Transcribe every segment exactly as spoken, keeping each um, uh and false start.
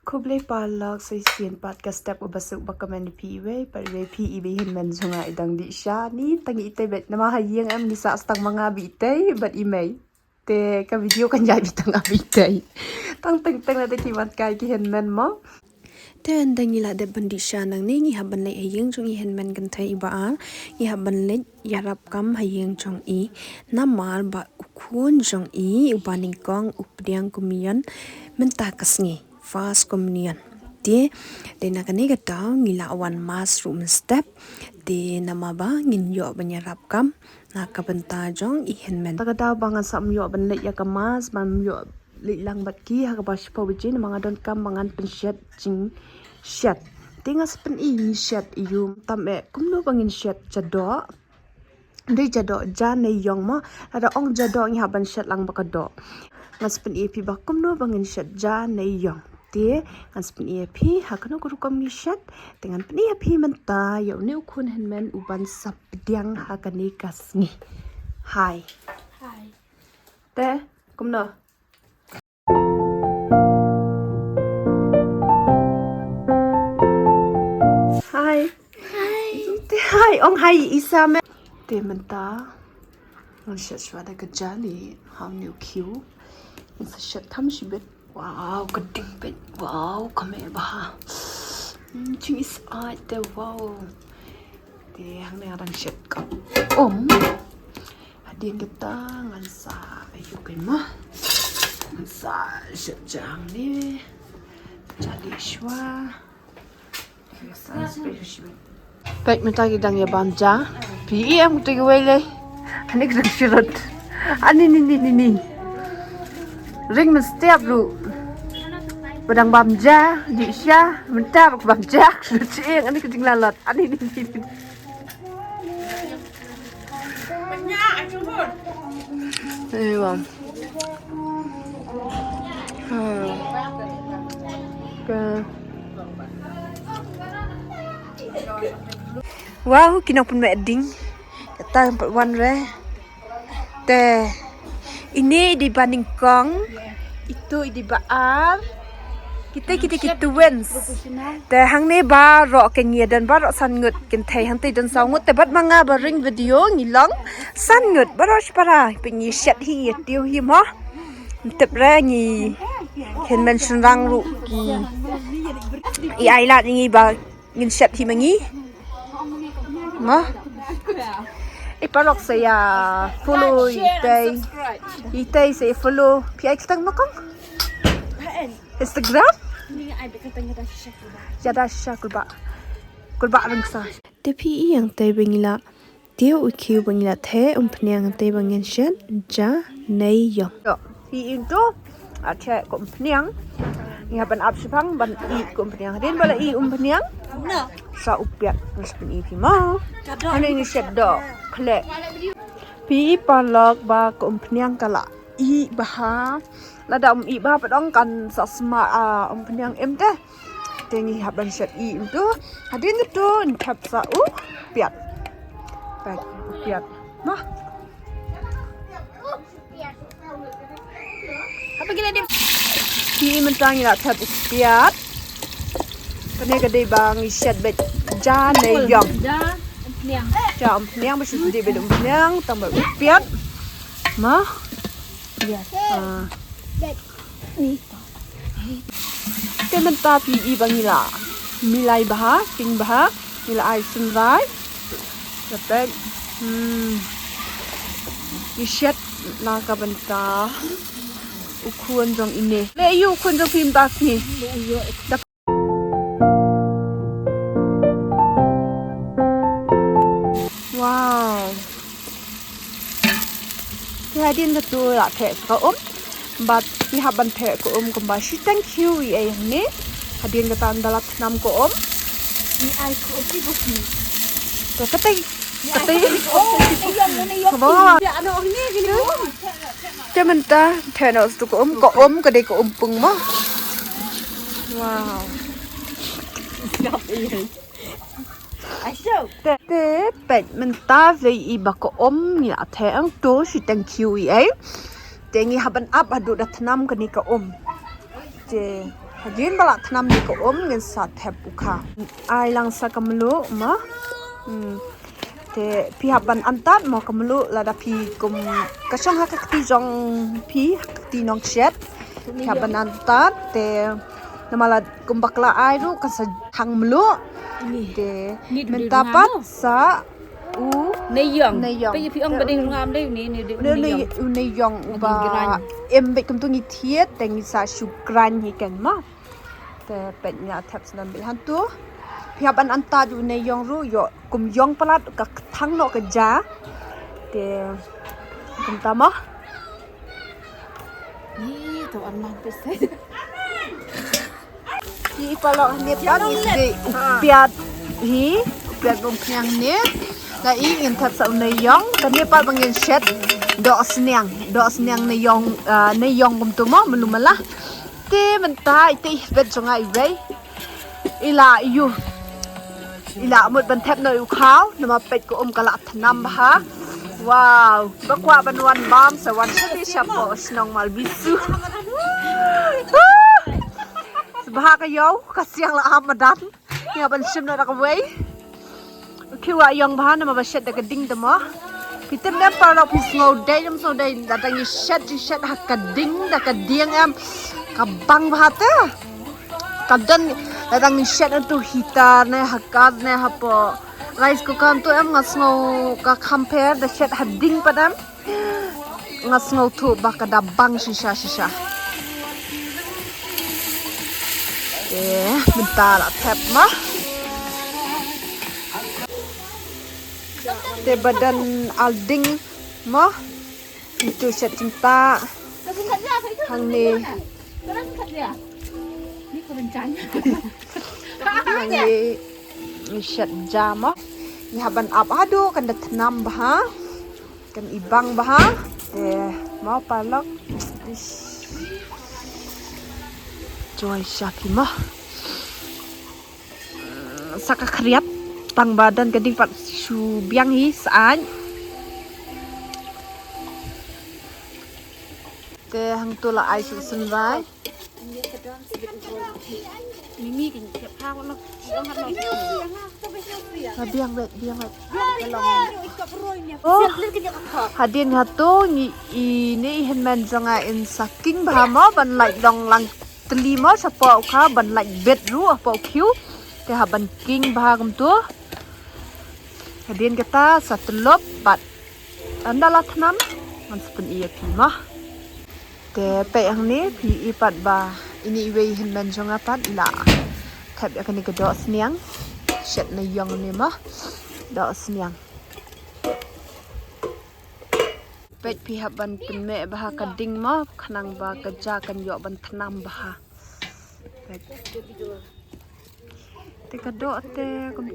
Khublei paralok, sa shisien pat ka step uba suk ba kmen phi iwei, pat iwei phi iwei hynmen jong nga i dang dih sha ni tang i tei bad namar ha ïing em ni sa stang ma nga ba i tei bad i mei. Te ka video kan ïai bi tang abi tei. Tang teng teng la te ki mat kai ki hynmen mo. Te ynda ngi la dep ban dih sha nangne ngi hap ban leit ha ïing jong i hynmen kynthei iba ar. Ngi hap ban leit ïarap kam ha ïing jong i. Namar ba u khun jong i uba nyngkong u pdiang communion mynta ka sngi. First communion. Te, te na kane ka daw ngi la wan mass ruh mynstep. Te namar ba ngin ïoh ban ïarap kam na ka bynta jong i hynmen. Ta ka daw ba ngan sa ym ïoh ban leit ïa ka mass, ban ym ïoh leit lang bad ki ha kaba shiphew baje namar nga donkam ba ngan pynshet jingshet. Te nga sa pyni ngi shet ïa u tam eh kumno ba ngin shet ja doh. Dei ja doh ja ne ïong mo. Lada ong ja doh ngi hap ban shet lang ba ka doh. Nga sa pyni ïa phi ba kumno ba ngin shet ja ne ïong. Te ngan sa pyni ïa phi ha kano ka rukom ngi shet. Te ngan pyni ïa phi mynta ïa une u khun hynmen uban sa pdiang ha kane ka sngi. Hai. Hai. Te kumno? Hai. Hai. Te hai, ong hai i sa me. Te mynta ngan shet shuwa da ka jali ha une u khiew. Ngan sa shet kham shibit. Wow, ka ding peit. Wow, ka meh bha. Hmm, jingïasyrdoh te wow. Te hangne nga dang shet ka um. Hadien kata ngan sa ïa u kynmaw. Ngan sa shet ja hangne. Jali shuwa. Ngan sa shet shuwa. Peit mynta ki dang ïa bam ja. Phi i em kata kiwei lei. Ani ki dang syrut. Ani ni ni ni ni. Ring mynstep ruh. Ba dang bam ja, dih sha, mynta ba bam ja, syrut syieng, ani ka jinglalot. Ani ni ni ni. Eh, wow. Hmm. Ka. Wow, ki nongpynmeh ding. Kata pat wan re. Te. Ine i dei ba nyngkong. Itu i dei ba ar. Kita kita ki twins. Te hangne baroh ki ngi don baroh san ngut kynthei, hangtei don saw ngut, te bad ma nga ba ring video ngi long san ngut baroh shipara. Pynïashet hi ïa tiew hi mo. Tip re ngi hynmen shynrang ruh ki. I ai lad ngi ba ngin shet hi ma ngi. Mo. I paralok sa ïa follow i tei. I tei sa ïa follow. Phi ai kyrteng ma kong? Instagram? Ïada shisha kulbah. Kulbah ryngsa. Te phi i hangtei ba ngi la. Te u khiew ba ngi la theh umphniang hangtei ba ngin shet ja ne ïong. Phi i to. A theh ka umphniang. Ngi hap ban ap shipang ban i ka umphniang. Hadien ba la i umphniang. Sa u piat ngi sa pyni phi mo. Hangne ngi shet doh khleh. Phi i paralok ba ka umphniang ka la i bha. Lada um i bha pat ong kan sa sma a umphniang em te. Te ngi hap ban shet i em to. Hadien to ngi thep sa u piat. Peit u piat. Mo. Haba ngi la dep. Phi i mynta ngi la thep u piat. Kane ka dei ba ngi shet beit ja ne ïong. Ja umphniang. Ja umphniang ba shu dei beit umphniang tang ba u piat. Mo. Yes. Ah. Ni. Te mynta phi i ba ngi la milai bha, ping bha, ngi la ai sumrai. Te peit. Hmm. Ngi shet na ka bynta u khun jong ine. Leh ïa u khun jong phi mynta sngi. Wow. Te hadien kata la theh sa ka um. Bad ngi hap ban theh ka um kumba shiteng khiew i ei hangne. Hadien kata ynda la thnam ka um. Ngi ai ka um i bok ni. Te katei, katei. Ngi ai ka um i bok ni. Kaba. Ya, ano, hangne, hangne. Te mynta theh noh sa ka um, ka um ka dei ka um pung mo. Wow. Te, te peit mynta vlei i ba ka um ngi la theh ang to shiteng khiew i ei. Te ngi hap ban ap haduh da thnam kane ka um. Te Hadien ba la thnam ïa ka um ngin sa thep u kha. Ai lang sa ka mluh mo. Hmm. Te phi hap ban antad mo ka mluh lada phi kum ka shong ha ka kti jong phi, ha ka kti nongshet. Phi hap ban antad te namar la kum bakla ai ruh kan sa thang mluh. Te mynta pat sa u neiïong. Neiïong. Phi ong ba dei rngam dei u ne, ne dei u neiïong. U neiïong uba em bad kumtu ngi thied te ngi sa shu khrang hi kan mo. Te peit nga thep snem bad hantu. Phi hap ban antad u neiïong ruh ïoh kum ïong palat ka thang noh ka ja. Te kumta mo. Ni to an man pese. Hi paralok ne pat hi u piat hi, u piat bym pynïang ne. La i ngin thep sa u neiïong, kane pat ba ngin shet doh sniang, doh sniang neiïong, ah, neiïong kumtu mo, mluh mala. Te mynta ite i bet jong nga iwei. I la ïu. I la mut ban thep noh u khaw, namar peit ka um ka la thnam bha. Wow, ba kwah ban wan bam sa wan sha phi shapoh shnong Mawbisu. Bha ka ïew, ka siang la ap madan. Ïa ban shim na da kawei. Ki wa ïong bha namar ba shet da ka ding da mo. Phi tip ne paralok phi sngew dei, ym sngew dei, lada ngi shet, ngi shet ha ka ding da ka dieng em. Ka bang bha te. Ka don lada ngi shet na tu heater ne ha gas ne hapoh rice cooker tu em nga sngew ka compare da shet ha ding pat em. Nga sngewthuh ba ka da bang shisha shisha. Te mynta la thep mo. Te ba don al ding mo. Itu shet jingtah. Hangne. Hangne. Shet ja mo. Ngi hap ban ap haduh kan da thnam bha. Kan i bang bha. Eh, mo paralok. Ish. Joy sha phi mo. Mm, sa ka khriat. Tang ba don ka ding pat shu biang hi sa aiñ. Te hangtu la ai shu sngewbha. Mimi kin tiap ha ko no. Ka biang bet, biang bet. Oh, hadien hato ngi i ne i hynmen jong nga in sa king bha mo ban lait long lang tylli mo shapoh u kha ban lait bet ruh hapoh u khiew. Te ha ban king bha kumtu. Hadien kata sa tyllup bad ynda la thnam ngan sa pyni ïa phi mo. Te peit hangne phi i pat ba ine iwei i hynmen jong nga pat i la thep ïa kane ka doh sniang. Shet neiïong ne mo. Doh sniang. Peit phi hap ban pynmeh bha ka ding mo khnang ba ka ja kan ïoh ban thnam bha. Peit. Te ka doh te kum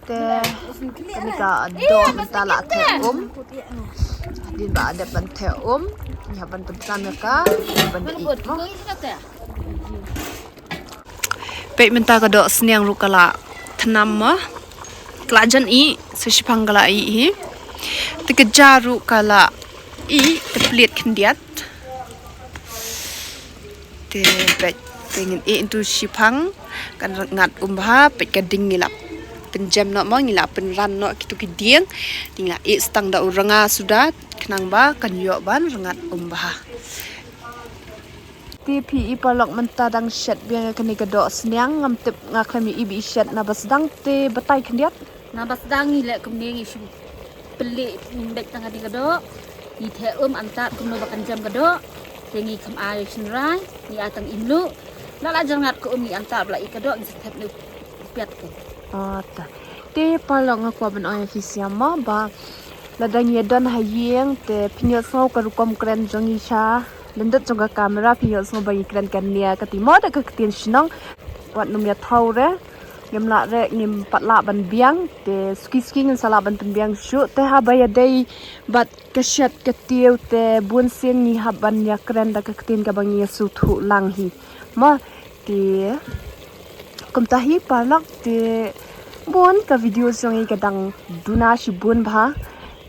Te kane ka doh mynta la theh um. Hadien ba dep ban theh um, ngi hap ban pyntnam ïa ka, ban ïeit mo. Peit mynta ka doh sniang ruh ka la thnam mo. Ka la jan ih, sa shiphang ka la ih hi. Te ka ja ruh ka la ih, te plied khyndiat. Te peit, te ngin ih into shiphang, kan ngat um bha, peit ka ding ngi lap. Pynjem noh mo, ngi la pynran noh kitu ki dieng. Ngi la ïeh stang da u rnga suda, khnang ba kan ïoh ban rngat um bha. Te phi i paralok mynta dang shet biang ïa kane ka doh sniang, ngam tip nga khlem i ba i shet na ba sdang te batai khyndiat. Na ba sdang ngi leh kumne, ngi shu pynlih, ngim beit tang kane ka doh. Ngi theh um antad kumno ba kan jem ka doh. Te ngi kham ai shynrai, ngi ai tang imluh. La la jrngat ka um ngi antad ba la i ka doh, ngi sa thep ne u piat ka. Ata. Te paralok nga kwah ban ong ïa phi sha mo ba lada ngi don ha ïing te phin ïohsngew ka rukom kren jong ngi sha lyndet jong ka kamera, phin ïohsngew ba ngi kren kane ïa kata mo da ka ktien shnong. Wat nym ïathaw re, ngim lah re, ngim pat lah ban biang, te suki suki ngin sa lah ban pynbiang shuh, te haba ïadei bad ka shet ka tiew te bun sien ngi hap ban ïakren da ka ktien kaba ngi ïa sngewthuh lang hi. Mo, te kumta hi paralok, te bun ka video jong ngi ka dang duna shibun bha.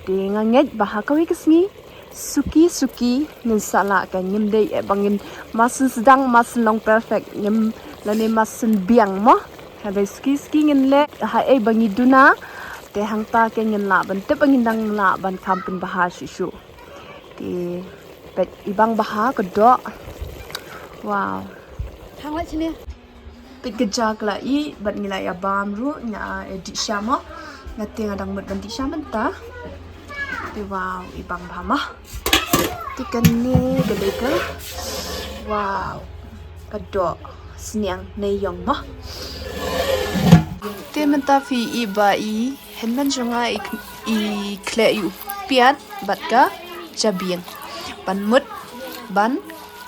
Te nga ngeit ba ha kawei ka sngi suki suki ngin sa lah ka, ngim dei eh ba ngin, ma syn sdang, ma syn long perfect, ngim, lane ma syn biang mo. Hynrei suki suki ngin leh ha ei ba ngi duna. Te hangta ke ngin lah ban tip ba ngin dang lah ban kham pynbha shuh shuh. Te peit, i bang bha ka doh. Wow. Thang leh shane. Peit ka ja ka la ih bad ngi la ïa bam ruh, ngi ïa dih sha mo. Nga te nga dang mut ban dih sha mynta. Te wow, i bang bha mo. Te kane ka dei ka, wow, ka doh sniang ne ïong mo. Te mynta phi i ba i hynmen jong nga i, i khleh ïa u piat bad ka jabieng ban mut ban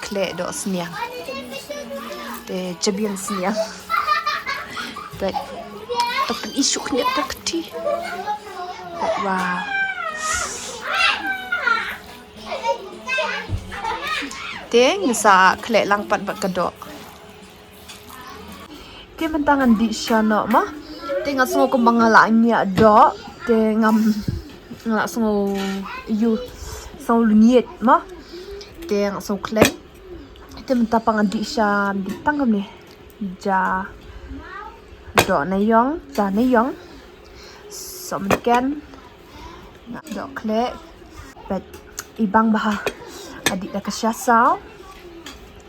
khleh doh sniang. Te jabieng sniang. Bad to pyn issue khyndiat ka kti. Bad wow. Te ngi sa khleh lang pat bad ka doh. Te mynta ngan dih sha noh mo. Te nga sngew kumba nga la ngiah doh. Te ngam, nga la sngew ïu, sngew lyngngiej mo. Te nga sngew khlem. Te mynta pa ngan dih sha, dih tang kumne. Ja doh ne ïong, ja ne ïong. Som ken. Nga doh khleh. Bad i bang bha. Adih da ka sha saw.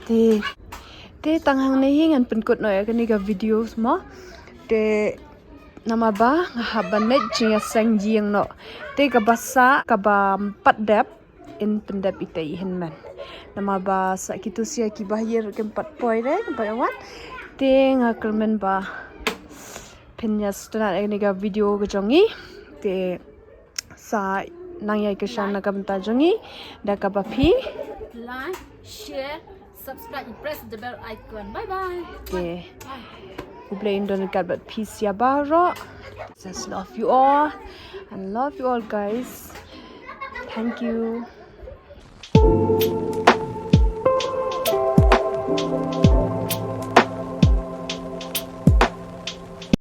Te, te tang hangne hi ngan pynkut noh ïa kane ka video mo. Te namar ba nga hap ban leit jingïaseng ïing noh. Te kaba sah, kaba ym pat dep, yn pyndep ïa i hynmen. Namar ba sa kitu sha kiba ïa kim pat poi re, kim pat wan. Te nga kyrmen ba phin ïa sngewtynnat ïa kane ka video ka jong ngi. Te sa nang ïa kyrshan na ka bynta jong ngi da kaba phi like, share, subscribe and press the bell icon. Bye bye. Okay. Bye. U Blei un don ryngkat bad phi sha baroh. Just love you all and love you all, guys. Thank you.